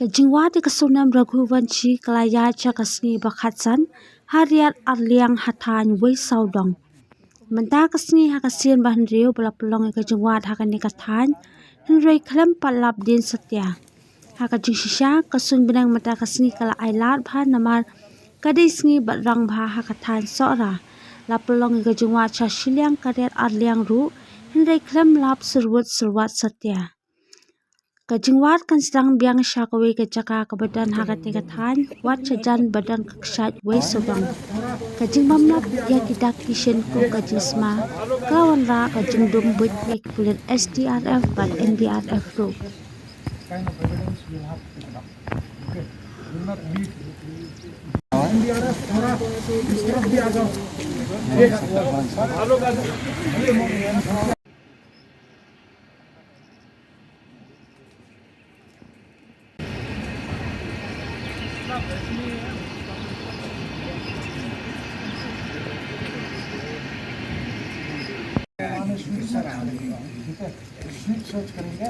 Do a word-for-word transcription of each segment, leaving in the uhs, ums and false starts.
Ka jingwad ïa ka surname Raghuvanshi ka la ïaid sha ka sngi ba khatsan ha riat arliang ha thaiñ Weisawdong. Mynta ka sngi ha ka sien ba hynriew ba la pynlong ïa ka jingwad ha kane ka thaiñ, hynrei khlem pat lap dien satia. Ha ka jingshisha, ka suiñ bneng mynta ka sngi ka la ailad bha namar ka dei sngi bad rang bha ha ka thaiñ Sohra. La pynlong ïa ka jingwad sha shiliang ka riat arliang ruh, hynrei khlem lap syrwut syrwat satia. Ka jingwad kan sdang biang sha kawei ka jaka kaba don ha katei ka thaiñ, wat shajan ba don ka kshaid Weisawdong. Ka jingbymlap ïa ki dak ki shin kum ka jingsma ka la wanrah ka jingdum buit ïa ki pulit S D R F bad N D R F ruh. ठीक है, स्वीट सर्च करेंगे।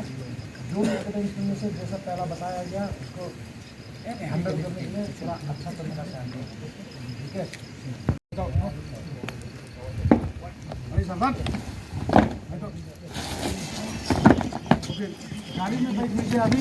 जो भी आपको इनमें से जैसा पहला बताया गया, उसको हैंडल करने के लिए थोड़ा अच्छा तरीका से हैंडल करेंगे। ठीक है, बताओ। अरे सरदार, बैठो। ओके, गाड़ी में बैठ लीजिए अभी।